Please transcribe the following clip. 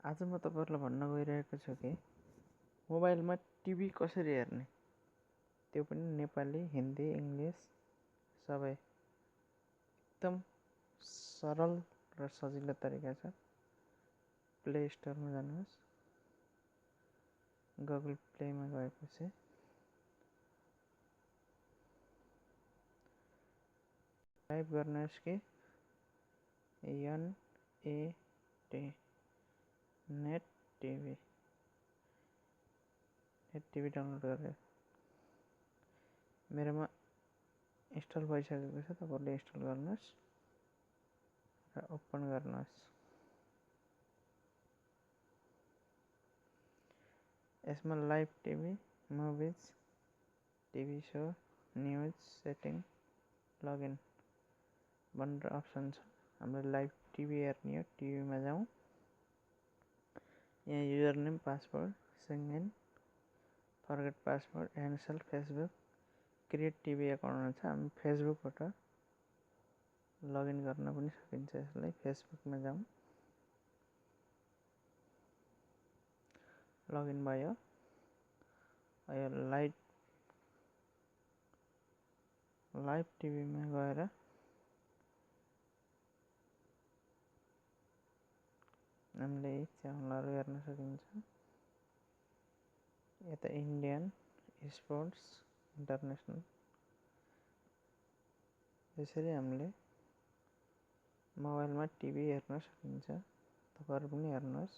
आज म तपाईहरुलाई भन्न गइरहेको छु कि मोबाइलमा टिभी कसरी हेर्ने, त्यो पनि नेपाली, हिन्दी, इंग्लिश सबै एकदम सरल र सजिलो तरिका छ। प्ले स्टोरमा जानुहोस्, गुगल प्लेमा गएपछि टाइप गर्नुहोस् कि NET नेट टिभी डाउनलोड गरेर मेरोमा इन्स्टल भइसकेको छ। तपाईहरुले इन्स्टल गर्नुहोस् र ओपन गर्नुहोस्। यसमा live TV, movies, TV show, news, setting, login भनेर अप्सन छ। हाम्रो लाइभ टिभी हेर्ने हो। टिभीमा जाउँ। यहाँ युजर नेम, पासवर्ड, सिंग in, forget password, install Facebook, create TV account छ। हामी फेसबुकबाट लगइन गर्न पनि सकिन्छ। यसलाई फेसबुकमा जाउँ। लगइन भयो। यो लाइभ टिभीमा गएर हामीले च्यानलहरु हेर्न सकिन्छ। यता इन्डियन, स्पोर्ट्स, इन्टरनेसनल, यसरी हामीले मोबाइलमा टिभी हेर्न सकिन्छ। तपाईहरु पनि हेर्नुहोस्।